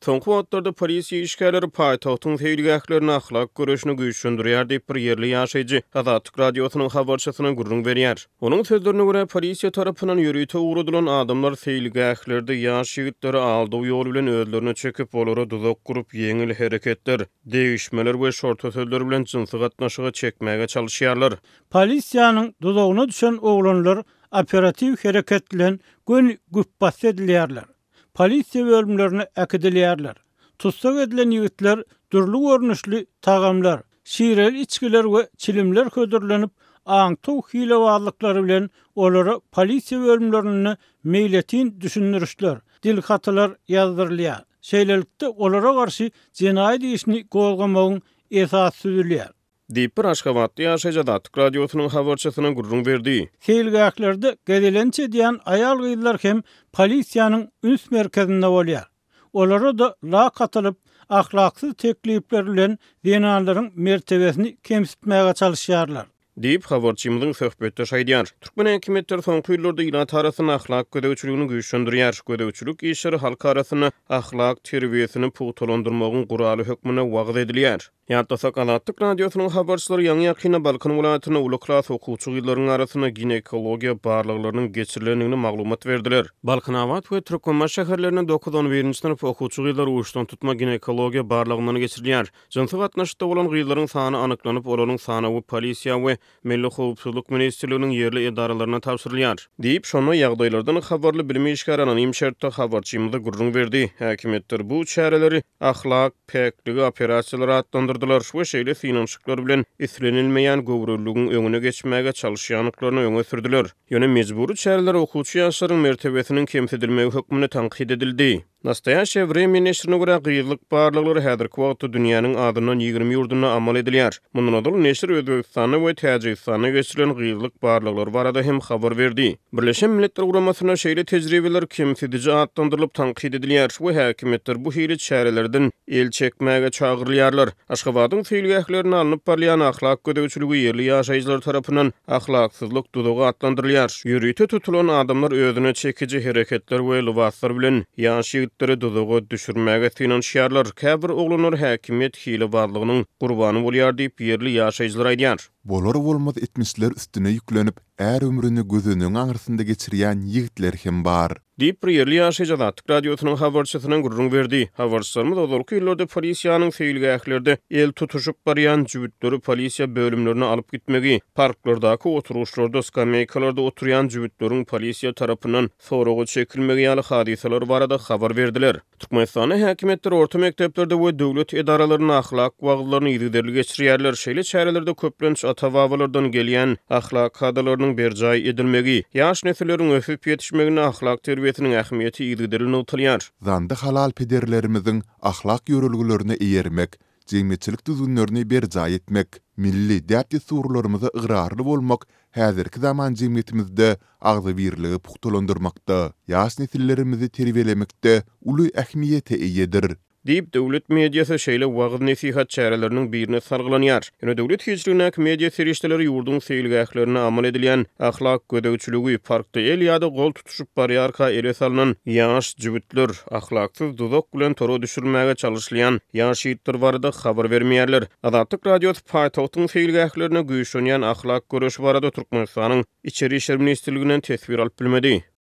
Soňky wagtlarda polisiýa işgärleri paýtagtyň seýilgählerinde ahlak göreşini güýçlendirýär diýip, bir ýerli ýaşaýjy Azatlyk Radiosynyň habarçysyna gürrüň berýär. Onuň sözlerine görä, polisiýa tarapyndan ýörite ugradylan adamlar seýilgählerde ýaş ýigitleri aldaw ýoly bilen özlerine çekip, olara duzak gurup, ýeňil hereketler, degişmeler we şorta sözler bilen jynsy gatnaşyga çekmäge çalyşýarlar. Polisiýanyň duzagyna düşen oglanlar operatiw hereket bilen göni güpbasdy edilýärler. Polisiýa bölümlerine äkidilýärler. Tussag edilen ýigitler dürli görnüşli tagamlar, şireli içgiler we çilimler hödürlenip, aňtaw hilebazlyklary bilen olara polisiýa bölümlerinde meýletin düşündirişler, dilhatylar ýazdyrylýar. Şeýlelikde, olara garşy jenaýat işini gozgamagyň esasy düzülýär. Diýip, bir aşgabatly ýaşaýjy Azatlyk Radiosynyň habarçysyna gürrüň berdi. Seýilgählerde gezelenç edýän aýal-gyzlar hem polisiýanyň üns merkezinde bolýar. Olara-da lak atylyp, ahlaksyz teklipler bilen zenanlaryň mertebesini kemsitmäge çalyşýarlar. Diýip, habarçymyzyň söhbetdeşi aýdýar. Türkmen häkimiýetleri soňky ýyllarda ilat arasynda ahlak gözegçiligini güýçlendirýär. Gözegçilik işleri halk arasynda ahlak terbiýesini pugtalandyrmagyň guraly hökmünde wagyz edilýär. Ýatlasak, Azatlyk Radiosynyň habarçylary ýaňy-ýakynda Balkan welaýatynda uly klas okuwçy gyzlaryň arasynda ginekologiýa barlaglarynyň geçirilendigini maglumat berdiler. Balkanabat we Türkmenbaşy şäherlerinde dokuz-on birinji synp okuwçy gyzlar uçdantutma ginekologiýa barlagyndan geçirilýär. Jynsy gatnaşykda bolan gyzlaryň sany anyklanyp, olaryň sanawy polisiýa we Milli howpsuzlyk ministrliginiň ýerli edaralaryna tabşyrylýar. Diýip, şonda ýagdaýlardan habarly bilim işgäri anonim şertde habarçymyza gürrüň berdi. Häkimiýetler bu çäreleri ahlak päkligi operasiýalary atlandyrdylar we şeýle synanyşyklar bilen islenilmeýän göwreliligiň öňüne geçmäge çalyşýandyklaryny öňe sürdüler. Ýöne mejbury çäreler okuwçy ýaşlaryň mertebesiniň kemsidilmegi hökmünde tankyt edildi. Nastoýaşeýe Wremýa neşirine görä, gyzlyk barlaglary häzirki wagtda dünýäniň azyndan 20 ýurdunda amal edilýär. Mundan ozal, neşir Özbegistanda we Täjigistanda geçirilen gyzlyk barlaglary barada hem habar berdi. Birleşen Milletler Guramasynda şeýle tejribeler kemsidiji atlandyrylyp tankyt edilýär we häkimiýetler bu hili çärelerden el çekmäge çagyrylýarlar. Aşgabadyň seýilgählerinde alnyp barylýan ahlak gözegçiligi ýerli ýaşaýjylar tarapyndan ahlaksyzlyk duzagy atlandyrylýar. Ýörite tutulan adamlar özüne çekiji hereketler we lybaslar bilen ýaş ýigitleri duzaga düşürmäge synanyşýarlar. Käbir oglanlar häkimiýet hilebazlygynyň gurbany bolýar diýip, ýerli ýaşaýjylar aýdýar. Bolar-bolmaz etmişler üstüne ýüklenip, är ömrüni gözenegiň aňyrsynda geçirýän ýigitler hem bar. Diýip, bir ýerli ýaşaýjy Azatlyk Radiosynyň habarçysyna gürrüň berdi. Habarçylarymyz ozalky ýyllarda polisiýanyň seýilgählerde el tutuşyp barýan jübütleri polisiýa bölümlerine alyp gitmegi, parklardaky oturgyçlarda, skameýkalarda oturýan jübütleriň polisiýa tarapyndan soraga çekilmegi ýaly hadysalar barada habar berdiler. Türkmenistanda häkimiýetler orta mekdeplerde we döwlet edaralarynda ahlak wagyzlaryny yzygiderli geçirýärler. Şeýle çärelerde köplenç ata-babalardan gelýän ahlak kadalarynyň berjaý edilmegi, ýaş nesilleriň ösüp ýetişmeginde ahlak terbiýesiniň ähmiýeti yzygiderli nygtalýar. Zandy halal pederlerimiziň ahlak ýörelgelerine eýermek, jemgyýetçilik düzgünlerini berjaý etmek, milli däp-dessurlarymyza ygrarly bolmak häzirki zaman jemgyýetimizde agzybirligi pugtalandyrmakda, ýaş nesillerimizi terbiýelemekde uly ähmiýete eýedir. Diýip, döwlet mediasy şeýle wagyz-nesihat çäreleriniň birine salgylanýar. Ýöne döwlet hiçligindäki media serişdeleri ýurduň seýilgählerinde amal edilýän ahlak gözegçiligi, parkda el ýa-da gol tutuşyp barýarka ele salnan ýaş jübütler, ahlaksyz duzak bilen tora düşürilmäge çalyşylýan ýaş ýigitler barada habar bermeýärler. Azatlyk Radiosy paýtagtyň seýilgählerinde güýçlenýän ahlak göreşi barada Türkmenistanyň Içeri işler ministrliginden teswir alyp bilmedi.